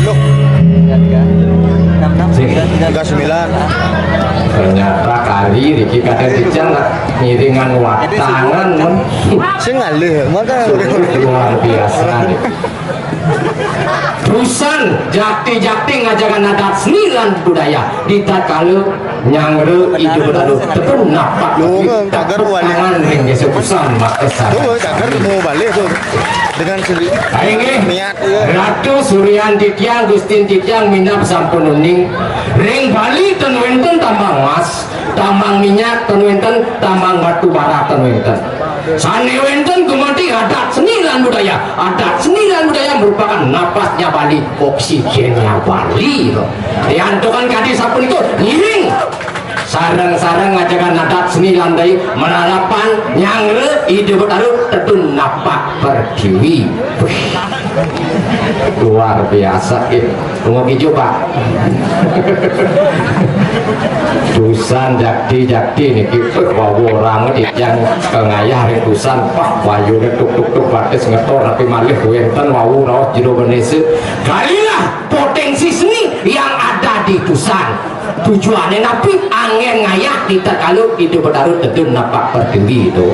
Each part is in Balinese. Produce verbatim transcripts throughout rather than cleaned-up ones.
Loh, tiga sembilan. Ternyata kari niki kadang tijang ngiringan watangan, men. Sing ngalih, maka luar biasa nih. Dusan jakti-jakti ngajaran adat seni lan budaya di tatkala nyanggra Ida Betara tetun napak. Lu kan cagar wali. Tangan ring desa Dusan, maka. Tuh, cagar mau balik tuh. Dengan sendiri. Inggih. Niat, ya. Ratu Suryan titiang, Gustin titiang minab sampun uning. Ring Bali ten wenten tambang emas, tambang minyak ten wenten, tambang batu bara ten wenten. Sane wenten gumanti adat seni lan budaya. Adat seni lan budaya merupakan napasnya Bali, oksigennya Bali, to. Diantukan kadi sapunika, ngiring sareng-sareng ngajakan adat seni lan budaya, malarapan nyanggra Ida Betara tetun napak pertiwi. Wih. Luar biasa, eh. Bunga hijau, Pak. Dusan jakti-jakti niki, eh, wau orang tijang kengayah ring Dusan, wah, wayune tuk tuk tuk batis ngetor, tapi malih wenten wau raos jero benese. Galilah potensi seni yang ada di Dusan. Tujuane napi? Anggen ngayah di tatkala Ida Betara tetun napak pertiwi, to.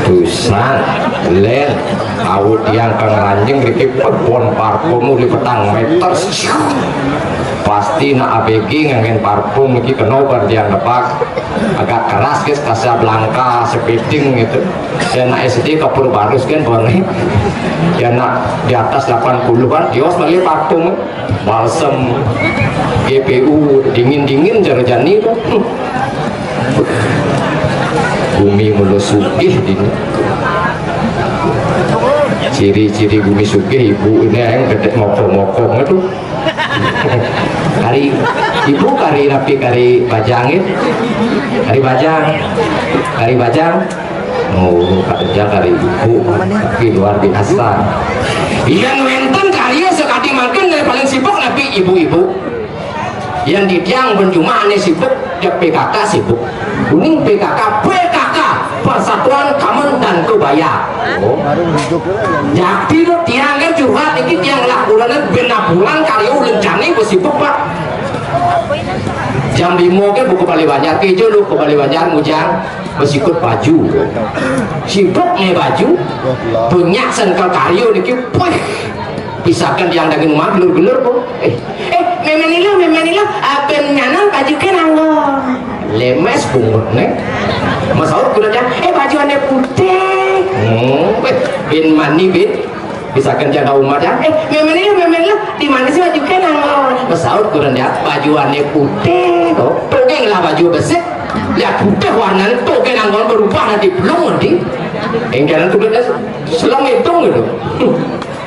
Dusan, len, awu tiang kang ranjing riki pon parfum uli petang meter. Pasti nak A B G nganggen parfum niki kena bar tiang nepak. Agak keras, guys, Casablanca, Speeding gitu. Saya nak S D kapur barus kan, Bang. Ya nak di atas delapan puluhan, kios beli parfum. Balsem, G P U, dingin-dingin cara jani to. Hmm. Gumi mula sugih dini. Ciri-ciri gumi sugih, ibu ini yang gedek mokong-mokong itu. Kari ibu, kari napi, kari bajang, ya? Kari bajang. Kari bajang. Oh, Kak Ujang kari ibu, tapi luar biasa. Yen wenten karya sakadi mangkin, paling sibuk napi ibu-ibu. Yen titiang ben jumah ane sibuk, ya P K K sibuk. Uning P K K, P K K, Persatuan Kamen dan Kebaya. Oh. Jadi lo tiang kan curhat niki, tiang lah bulan ben bulan karya ulun jani sibuk, Pak. Jam lima ke buka Bali Banjar, kejo lu ke Bali Banjar ngujang. Besikut baju. Sibuk nih baju. Banyak sengkel karya niki. Puih. Pisakan yang daging mah gelur-gelur, kok. Eh, eh, memenila, memenila, aben nyanan baju ke nanggo. Lemes bungut, nih. Masaut kuda dia, eh, baju ane putih. Hmm, eh, bin mani, bin. Misalkan jaga umat ya, eh, memen ini, memen lah, di mana sih baju ke nanggo? Pesaut kurang ya, baju ane putih, to. Togeng lah baju besik, lihat putih warnanya, togeng nanggo berubah nanti belum nanti. Engkanan tuh kan selong hitung gitu.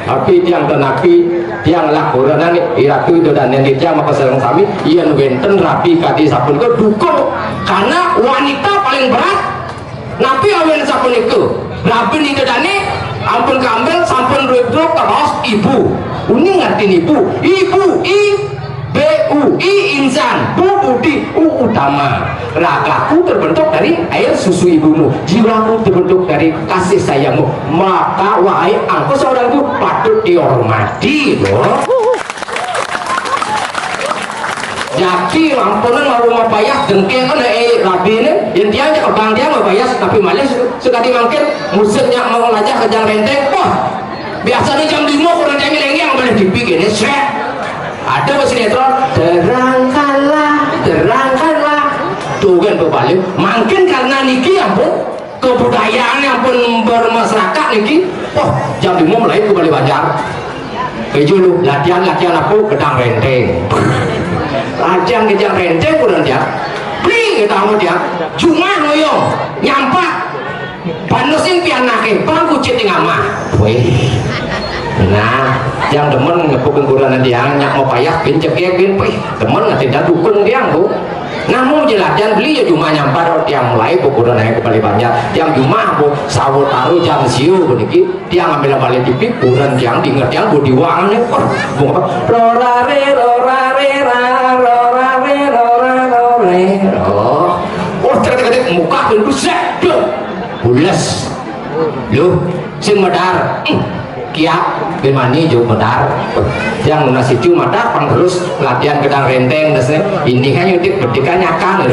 Tapi tiang tenapi, tiang lah kurang nih, iratu itu dan yang dia maka selong sami, iyan wenten rapi kadi sampun ke dukung. Karena wanita paling berat. Napi awen sapunika? Rabin Ida Dane ampun kaambil, sampun ruwet-ruwet kabaos ibu. Uning artin ibu? Ibu, I, B U, I insan, Bu budi, U utama. Ragaku terbentuk dari air susu ibumu, jiwaku terbentuk dari kasih sayangmu. Maka wahai angku seorang ibu patut dihormati, loh. Jaki ampunan mau mapayas dengke kan, eh, rabi ne. Yen tiang cak kebang tiang mapayas, tapi malih sakadi mangkin musim nyak mau lajah kejang renteng. Wah, biasanya jam lima kurang jam lengi yang boleh T V kene, sret. Ada sinetron, terangkanlah, terangkanlah. Tuh kan bebalik. Mangkin karena niki ampun, kebudayaan yang pun bermasyarakat niki, oh, jam lima mulai ke Bali Banjar. Keju lu, latihan, latihan apa? Gedang renteng. Latihan gedang renteng pun dia. Beli kita mau dia. Jumah ngoyo, nyampak. Panusin pianake, bang kucit ning amah. Weh. Nah, yang demen ngepuk kengkuran dia, nyak mau payah, bin cekek, bin pih. Demen nanti dah dukung dia, bu. Namun jelatan beli ya cuma nyampar tiang mulai pukulan ae ke Bali Banjar. Tiang cuma aku sawut taruh jam siu beniki. Tiang ambil balik T V, puran tiang diinget tiang budi wangan nih. Wah, bunga apa? Rorare, rorare, ra, rorare, rora, rore. Oh. Oh, tek, tek, tek, muka pintu sek. Duh. Bules. Loh, sing medar. Hmm. Kiak, bin mani jauh medar. Yang nunas itu madah pang terus latihan kedang renteng, terus ini kan nyutik bedikan nyakang.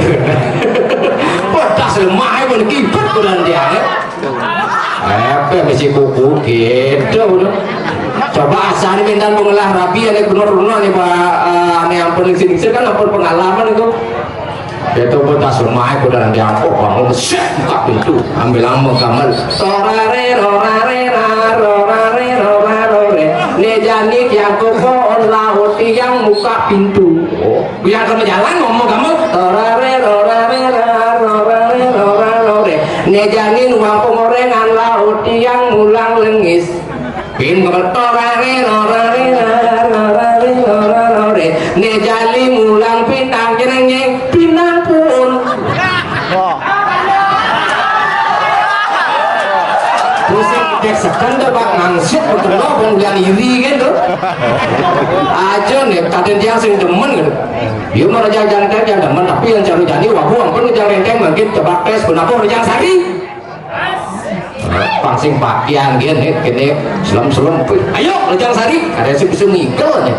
Pedas lemah ya, boleh kibet kudan dia ya. Apa mesti kuku gitu udah. Coba asal ini minta mengelah rapi, ada benar-benar nih, Pak. Eh, aneh ampun, sini kan ampun pengalaman itu. Itu pun tas lemah, aku udah nanti ampun, bangun, set, buka pintu, ambil lama gamel. Rorare, rorare, ra, rorare, rorarore. Ne jani yang koko on laut yang buka pintu. Oh, yang ke jalan ngomong gamel. Rorare, rorare, ra, rorare, rorarore. Ne jani nuang pengorengan laut yang mulang lengis. Pin bakal torare, rorare, rorare, rorare. Ne jali mulang pinang jenenge pinang pun. Pusing cek seken dah bak ngangsuk betul bang udah iri kan tuh. Aja nih kadang dia sing demen gitu. Dia mau raja jangan jangan demen tapi yang cari jani wabu ampun jangan renteng mungkin tebak tes kenapa raja sari. Pang sing pakaian gini, gini, selem-selem. Wih, ayo, Rejang Sari, ada sih bisa ngigel nih.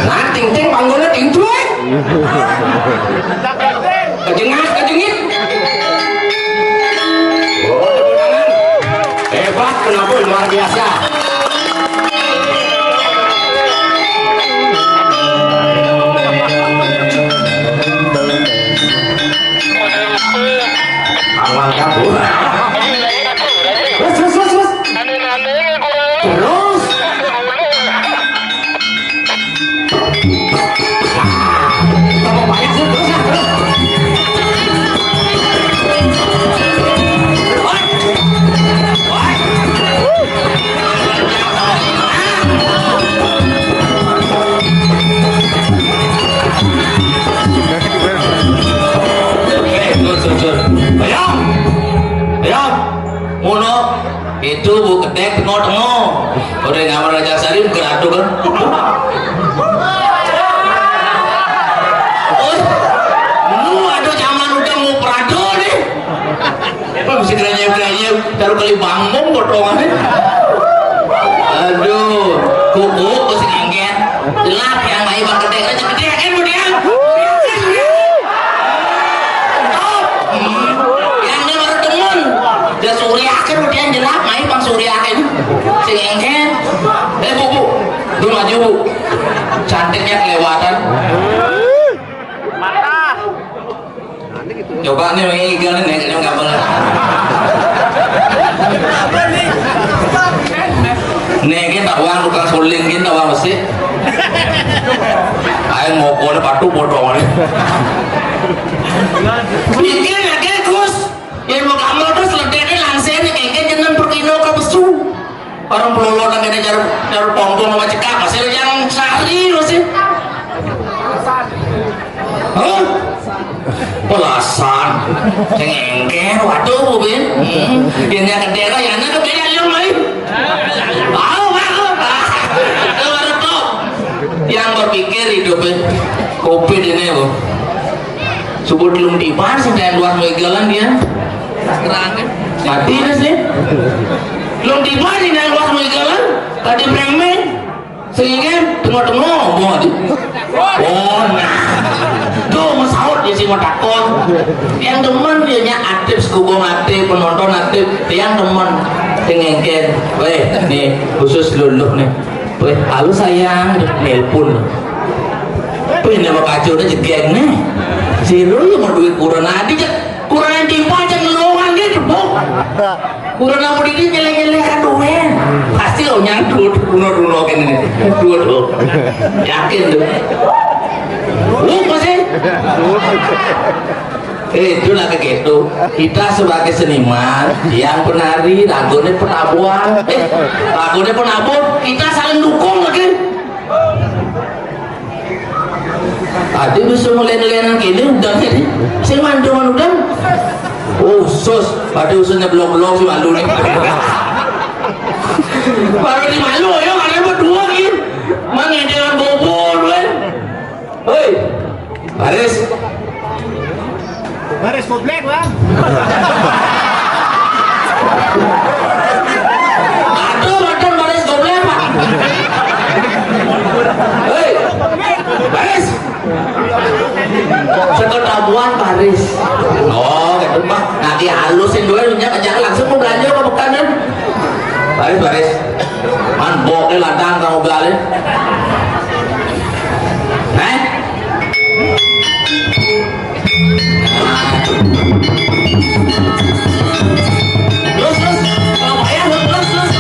Nah, ting ting panggulnya ting tuai. Kejengat, kejengit. Oh, tepuk tangan. Hebat, kenapa luar biasa? Awal kabur. Terus, terus, terus, terus. Terus. Tambah banyak, terus, terus, terus. Woi. Woi. Ayo, ayo, ngono. Itu bu kedek tengok-tengok. Udah ngamar Raja Sari bukan ado kan. Oh, lu ada zaman udah mau perado nih. Apa mesti keranya-keranya taruh kali bangkong potongannya. Aduh, kuku mesti ngengket. Jelap yang bayi bang gede, gede kan bu dia. Stop. Hmm. Yang ini baru demen. Dia suriakan bu dia jelap, main bang suriakan. Si ngengket. Eh bu bu, lu maju bu. Cantiknya kelewatan. Coba nih, yang ikan nih, yang gambar. Nih, kita uang tukang suling, kita uang besi. Ayo mau kau patu bodoh nih. Pikir ya, Gus. Yang mau kamu tuh seledeknya langsung nih, kayak jeneng perkino ke besu. Orang pelolo nang kene jar, jar pompong sama cekak, masih yang sari masih. Hah? Pelasan. Sing engker, waduh, Bu Bin. Hmm. Dia nya kedera, ya anak kedera yang lain. Tahu, Pak, kok? Ah, itu baru tuh. Yang berpikir hidupnya. Covid ini, Bu. Subuh belum tiba, sing kayak luar megalan dia. Mati dah sih. Belum tiba, sing kayak luar megalan. Tadi premen. Sehingga tengok-tengok, mau aja. Oh, nah. Tuh, mau sahur dia sih mau takut. Yang demen dia nya aktif, sekubung aktif, penonton aktif. Yang demen, sing engker. Weh, nih, khusus luluh nih. Weh, halo sayang, nelpon. Weh, nama kacau udah jegeng nih. Si lu ya mau duit kurang aja, cek. Kurang yang timpal, cek ngelongan gitu, Bu. Kurang aku di dia nyelek-nyelek kan duit. Pasti lo nyangkut, runo-runo kan ini. Dua tuh. Yakin tuh. Lu masih? Eh, itu lah kayak gitu. Kita sebagai seniman, yang penari, lagunya penabuhan, eh, lagunya penabuh, kita saling dukung lagi. Tadi bisa ngelen-ngelenan gini, udah jadi. Saya mandu, mandu, udah. Usus, pada ususnya belum-belum si mandu nih. Baru di malu, ya, ada berdua nih. Mana dia bobo, lu, eh? Hei, Baris. Baris goblek, Bang. Aduh, mantan baris goblok, Pak. Hei, baris. Seketabuan baris. Oh, gitu, Pak. Nanti halusin dulu, nya, jangan langsung mau belanja ke Pekan, ya. Baris, baris. Man, boknya ladang kamu galin. Eh? Terus, terus. Kalau payah, terus, terus, terus.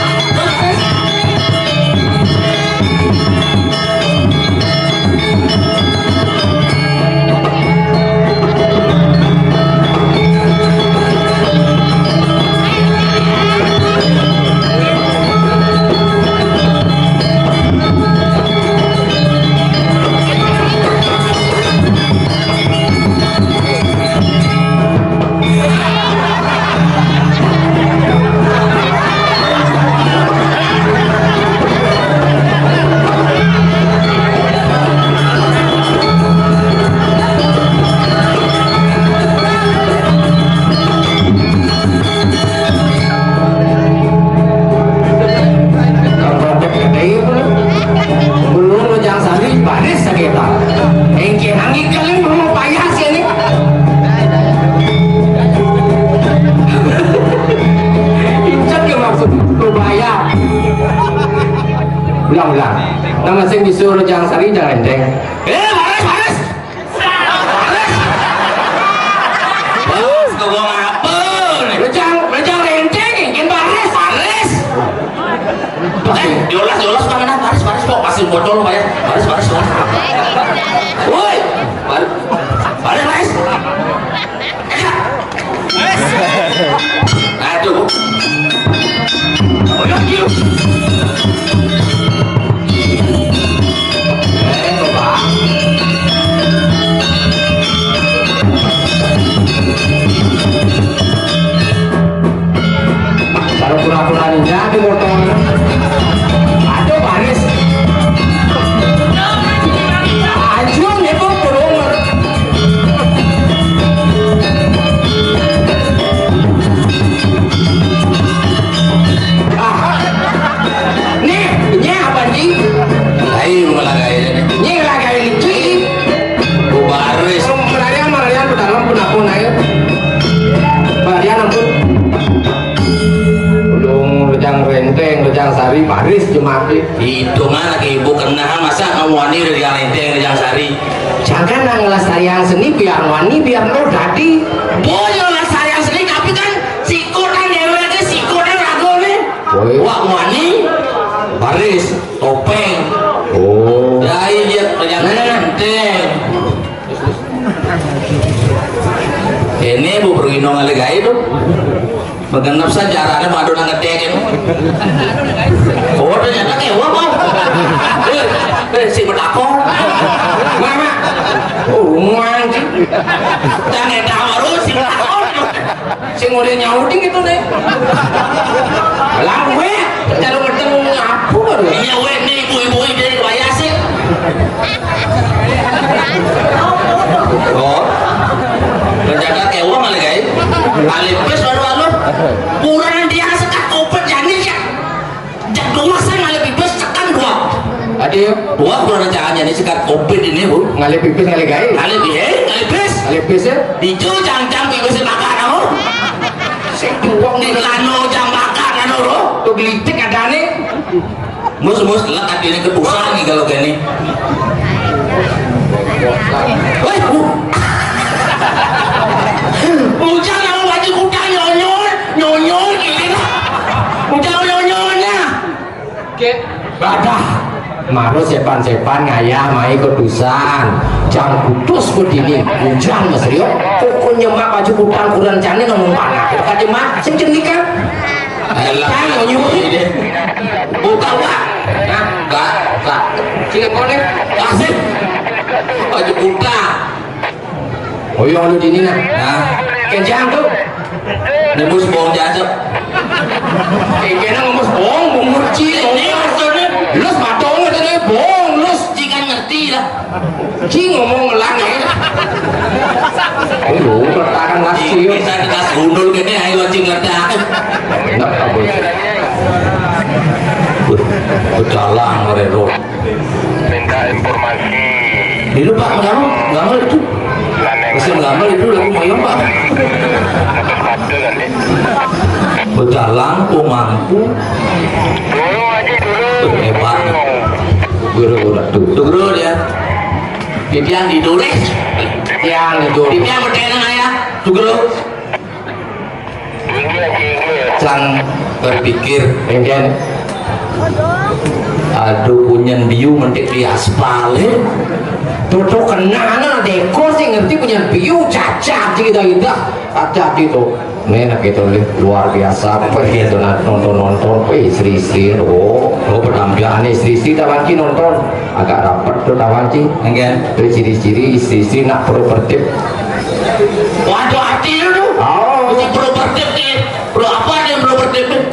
Kalau gede pula. Belum Rejang Sari, baris sakit. Engke angin kali belum payah sih ini. Injak ke maksud lu bayar. Ulang, ulang. Nama sing disuruh Rejang Sari jangan deng. Eh, baris, baris. Baris, ngomong apa nih? Rejang, Rejang Renteng, kan baris. Baris. Eh, diolas, diolas, mana? Baris, baris, baris, kok masih bocor lu, baris. Baris, baris, baris. Woi, baris, baris, baris. Aduh. Ayo, yuk. Eh, coba. Kalau pura-pura ninja di motor. Aduh, baris. Anjung itu kurung. Ah. Nih, ini apa, Ji? Ayo, malah gaya nih. Ini lagi ini, Ji. Bubaris. Pelarian, pelarian, ke dalam, pun aku naik. Pelarian, ampun. Ulung, Rejang Renteng, Rejang Sari, baris, jemati. Itu mah lagi ibu kenal, masa kamu wani Rejang Renteng, Rejang Sari? Jangan nang ngelestarian seni, biar wani, biar lo dadi. Boyo ngelestarian seni, tapi kan sikut kan dewe ke, sikut kan ragu nih. Woi. Wak wani, baris, topeng. Oh. Dai dia Rejang Renteng. Ini bu pergi nong ale gae tuh. Menggenep saja arane madu nang ngedekin. Oh, ternyata kewak, Bang. Eh, eh, si bedakong. Mama. Oh, muang, Ji. Jangan tahu, si bedakong. Sing udah nyauting itu nih. Lah, gue, cara ngedeng apa, baru? Iya, weh, nih, ibu-ibu ide, wayah sih. Oh. Rencana kewang kali, guys. Kali bes baru alur. Kurang dia sekat kopet jani ya. Jak doang saya ngalih bibes tekan dua. Ada ya? Dua kurang rencana jani sekat kopet ini, Bu. Ngalih bibes ngalih gawe. Ngalih bihe, ngalih bes. Ngalih bes ya? Dijo jang-jang bibes bakar kamu. Sing duwong di lano jang bakar anu, Bro. Tuh gelitik adane. Mus, mus, lek adine ketusan nih kalau gini. Weh, bu. Bujang nama baju kuda nyonyol, nyonyol gini lah. Bujang nyonyolnya. Oke. Badah. Maro sepan-sepan ngayah mai ketusan. Jang putus ku dini. Bujang Mas Rio. Pokoknya mak baju kuda kurang jane ngomong panah. Kata mak, sing cenik kan? Alah. Kan mau nyuruh. Buka, Pak. Hah? Enggak, enggak. Sing apa nih? Kasih. Baju kuda. Oh, iya, lu dini nah. Nah. Kenjang tuh. Nembus bohong jajak. Eh, kena nembus bohong, bohong murci, bohong. Ini maksudnya. Lu sepatong aja nih, bohong, lu. Jika ngerti lah. Ci ngomong ngelang ya. Ayo, bertahan lah, Ci. Bisa kita gundul gini, ayo, Ci, ngeledak. Enak apa sih? Wah, berjalan, mereka. Minta informasi. Dulu, Pak, kamu, kamu itu. Bisa lama itu lagu moyong, Pak. Terus kata kan, Dek. Berjalan, oh, mampu. Dulu aja, dulu. Hebat. Guru, guru, tuh. Tuh, guru, dia. Pipian ditulis. Pipian itu. Pipian berdengar ya. Tuh, guru. Sang berpikir, engken. Aduh, punyen biu mentik di aspal, eh. Tutu kenana deko sing ngerti punyen biu, cacat, gitu-gitu. Ada gitu. Nih, nak gitu, Lih. Luar biasa. Apa gitu, nak nonton-nonton? Eh, istri-istri, oh, oh, penampilan istri-istri, tawanci nonton. Agak rapet tuh, tawanci. Engken. Tuh ciri-ciri istri-istri nak propertif. Waduh, hati lu tuh. Oh. Mesti propertif nih. Pro apa nih propertif nih?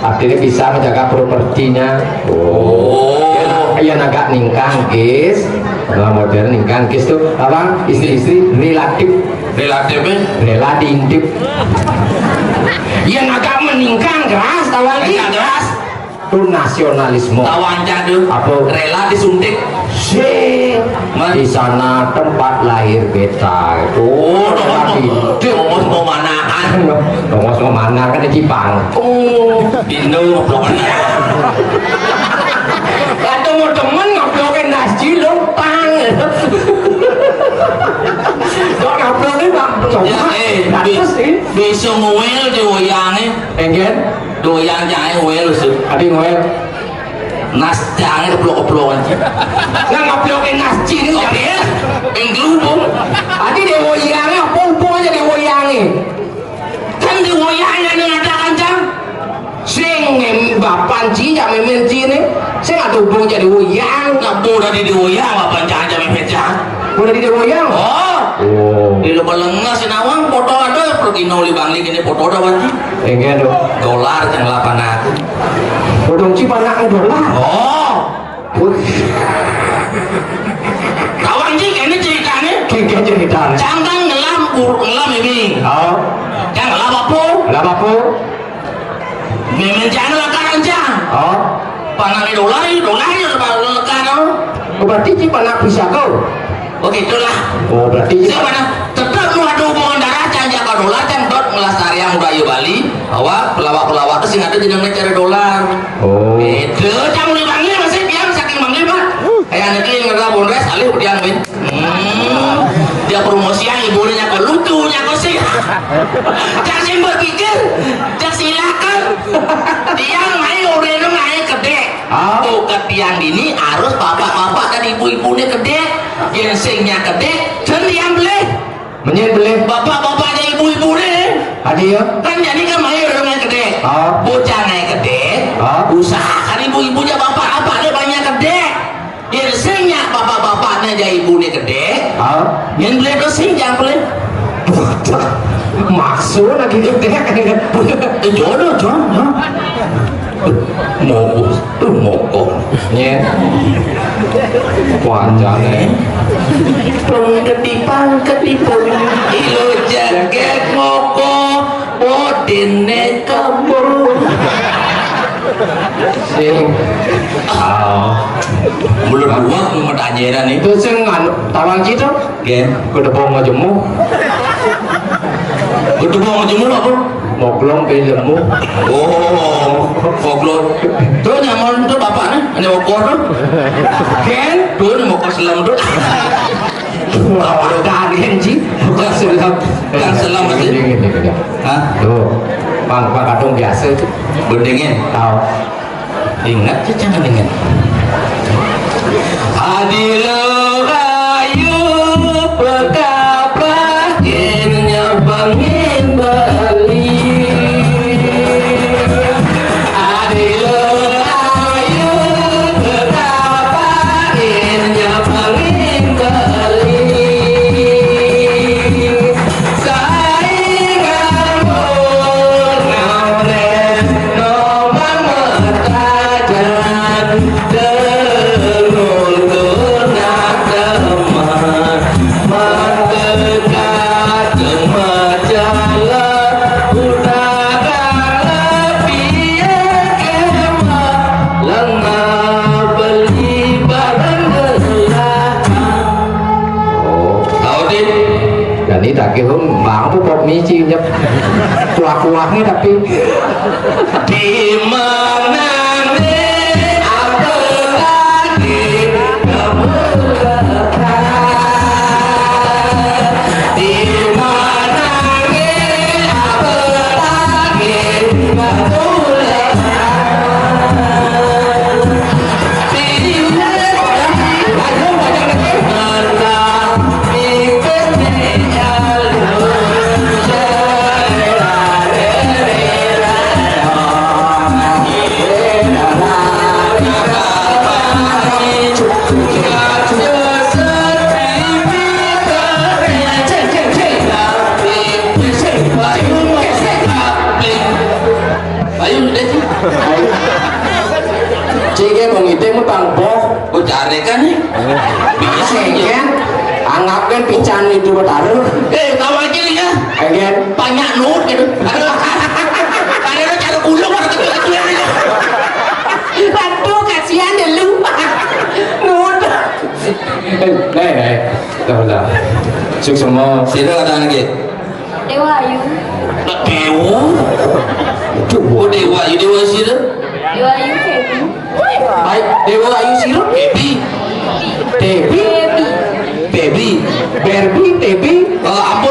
Artinya bisa menjaga propertinya. Oh. Ya, ya, agak ningkang, guys. Nah, model ningkang, guys, tuh, apa? Istri-istri relatif. Relatif, eh? Rela diintip. Yang agak meningkang keras, tawanci. Agak keras. Itu nasionalisme. Tawanci tuh. Apa? Rela disuntik. Sing. Di sana tempat lahir beta. Oh, rela diintip. Tongos mau manaan. Tongos mau manaan kan di Cipang. Oh, Indo, blok. Atau mau temen ngoblokin nasi lo, pang. Kok ngoblokin, Pak? Coba. Ya, eh, bisa ngowel di woyange. Engken? Doyan jahe wel, Sud. Adi ngowel. Nas jahe keplok-keplokan. Nah, ngeploke nas cini jahe. Ing glubung. Adi dewe yange apa hubungannya dewe yange? Kan dewe yange yang ada kancang. Sing ngem bapan ci, ya memen cini. Sing ada hubung jadi woyang. Nah, udah di woyang, bapan jahe, jahe memen jahe. Udah di woyang? Oh. Oh. Di lo belengas nawang, foto ada, pergi noli bangli gini, foto ada, Wanci. Enggak dong. Dolar yang lapan ratus. Bodong ci panak dolar. Oh. Wih. Tawanci, ini ceritanya. Kayak ceritanya. Cangkang ngelam, ur-, ngelam ini. Oh. Cang ngelam apa? Ngelam apa? Memen cang lekaran cang. Oh. Panane dolar, dolar ya, dolar lekaran. Oh, berarti ci panak bisa kau? Oh, gitulah. Oh, berarti ci. Saya mana? Tetap lu ada hubungan darah, cang jaga dolar, cang dot ngelestarian budaya Bali. Bahwa pelawak-pelawak itu sing ada jenengnya cari dolar. Oh. Itu, cang mulai bangga, masih diam saking bangga, Pak. Kayak anak ini ngerti bonres, alih udah, Win. Hmm, dia promosian ibunya ke lucunya kok sih. Cak sing berpikir, cak silakan. Dia main udah itu main gede. Ah. Tuh ketiang ini harus bapak-bapak dan ibu-ibunya gede. Yang singnya gede, dan dia beli. Menyen beli. Bapak-bapaknya ibu-ibu nih. Ada ya? Kan jadi kan main udah main gede. Ah. Bocah naik gede. Ah. Usahakan ibu-ibunya bapak-bapaknya banyak gede. Yen sing nyak bapak-bapakne jai ibune gedhe, ha? Yen beli sing jang beli. Maksud lagi gedhe. Eh, jodoh, Jon, ha? Moko, tuh moko. Nye. Wajane. Pung ketipang ketipung. Ilo jaget moko. Bodene kebur. Sing. Ah. Belum dua, belum ada anjeran itu. Itu sing anu, tawang gitu. Gen. Kuda bawa majemuk. Kuda bawa majemuk apa? Moglong pe lemu. Oh, moglong. Tuh nyaman tuh bapaknya, ini mokor tuh. Gen. Tuh ini mokor selam tuh. Wah, udah aneh, Ji. Bukan selam. Kan selam aja. Gini, gini, gini. Hah? Tuh. Bang, Bang Kadung biasa itu. Bendingin. Tahu. Ingat aja, jangan ingat. Adilo ayu pekapakin nyabangin Bali. Adilo ayu pekapakin nyabangin Bali. Saingan pun ngawren nomang metadan. Telur tunas Ayo, deh. Cike bang itu mau tang boh. Oh, cari kan nih. Bisa kan? Anggap kan pican itu bertaruh. Eh, tahu aja nih ya. Again. Banyak nut gitu. Ada lo cara gulung, ada kecil-kecil gitu. Waduh, kasihan deh lu. Nut. Eh, eh, eh. Dah, dah. Suksma. Sira ada lagi. Dewa Ayu. Lah, Dewa. Oh, Dewa Ayu, Dewa sira. Dewa Ayu Feby. Baik, Dewa Ayu sira. Feby. Dewi. Feby. Feby. Barbie, Feby. Eh, ampun.